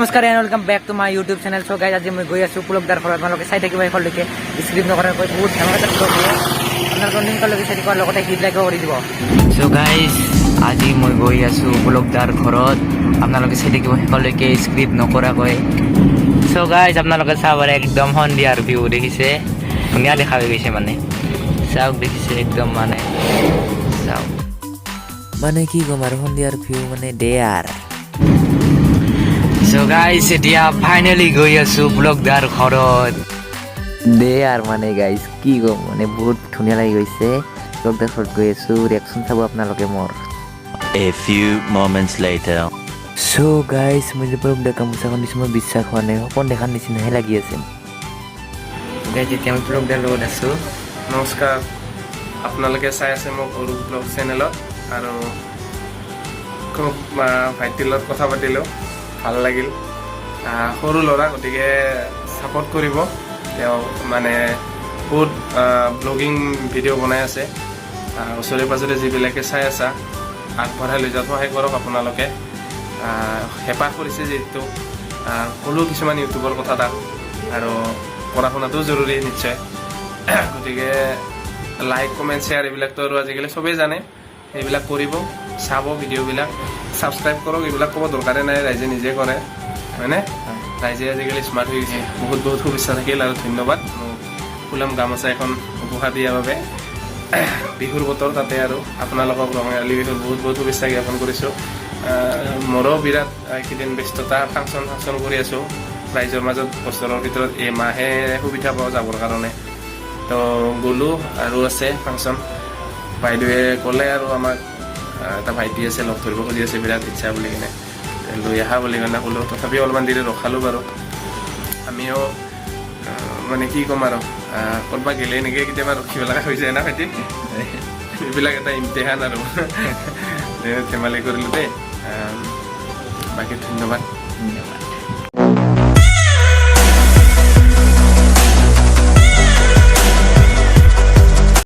নমস্কাৰ and welcome back to my YouTube channel. So guys, আজি মই গৈ আছোঁ পুলকদাৰ ঘৰত। আপোনালোকে চাই থাকিব শেষলৈকে স্কিপ নকৰাকৈ। বহুত ধেমালি ব্লগ দিয়ে। আপোনালোকে লিংকলৈকে চাই থাকিব, লগতে হিট লাইকো কৰি দিব। চ' গাইজ, আজি মই গৈ আছোঁ পুলকদাৰ ঘৰত। আপোনালোকে চাই থাকিব শেষলৈকে স্কিপ নকৰাকৈ। চ' গাইজ, আপোনালোকে চাব পাৰে একদম সন্ধিয়াৰ ভিউ। দেখিছে, ধুনীয়া দেখা হৈ গৈছে। মানে চাওক, দেখিছে, একদম মানে চাওক, মানে কি ক'ম আৰু, সন্ধিয়াৰ ভিউ মানে দে আৰ। চ' গাইজ, এতিয়া ফাইনেলি গৈ আছো পুলকদাৰ ঘৰত। দে আৰ, মানে গাইজ, কি ক'ম, মানে বহুত ধুনীয়া লাগি গৈছে। পুলকদাৰ ঘৰত গৈ আছো, ৰিয়েকশ্যন চাব আপোনালোকে মোৰ। A few moments later. So' guys, মই যে পুলকদাৰ গামোচাখন দিছোঁ, মই বিশ্বাস হোৱা নাই, সপোন দেখাৰ নিচিনাহে লাগি আছে। গাইজ, এতিয়া মই পুলকদাৰ লগত আছো। নমস্কাৰ, আপোনালোকে চাই আছে মোক অৰূপ ব্লগ চেনেলত। আৰু খুব ভাইটিৰ লগত কথা পাতিলোঁ, ভাল লাগিল। সৰু ল'ৰা, গতিকে ছাপৰ্ট কৰিব। তেওঁ মানে বহুত ব্লগিং ভিডিঅ' বনাই আছে। ওচৰে পাজৰে যিবিলাকে চাই আছা, আগবঢ়াই লৈ যোৱাত সহায় কৰক আপোনালোকে। হেঁপাহ কৰিছে যিহেতু, ক'লো কিছুমান ইউটিউবৰ কথা তাক। আৰু পঢ়া শুনাটোও জৰুৰী নিশ্চয়। গতিকে লাইক, কমেণ্ট, শ্বেয়াৰ এইবিলাকতো আৰু আজিকালি চবেই জানে, সেইবিলাক কৰিব, চাব ভিডিঅ'বিলাক, ছাবস্ক্ৰাইব কৰক। এইবিলাক ক'ব দৰকাৰেই নাই, ৰাইজে নিজে কৰে, হয়নে? ৰাইজে আজিকালি স্মাৰ্ট হৈ গৈছে। বহুত বহুত শুভেচ্ছা থাকিল আৰু ধন্যবাদ মোক ফুলাম গামোচা এখন উপহাৰ দিয়াৰ বাবে। বিহুৰ বতৰ তাতে আৰু আপোনালোকক ৰঙালী বিহুৰ বহুত বহুত শুভেচ্ছা জ্ঞাপন কৰিছোঁ। মোৰো বিৰাট এইকেইদিন ব্যস্ততা, ফাংচন ফাংচন কৰি আছোঁ ৰাইজৰ মাজত। বছৰৰ ভিতৰত এই মাহে সুবিধা পাওঁ যাবৰ কাৰণে, তো গ'লো আৰু আছে ফাংচন। বাইদেৱে ক'লে আৰু আমাক, এটা ভাইটি আছে, লগ ধৰিব খুজি আছে, বিৰাট ইচ্ছা বুলি কিনে, লৈ আহা বুলি কিনে ক'লোঁ। তথাপিও অলপমান দেৰি ৰখালোঁ বাৰু আমিও। মানে কি ক'ম আৰু, ক'ৰবাত গ'লে এনেকৈ কেতিয়াবা ৰখিব লগা হৈ যায় না ভাইটি? এইবিলাক এটা ইমতিহান আৰু। ধেমালি কৰিলোঁ দেই। বাকী ধন্যবাদ। ধন্যবাদ।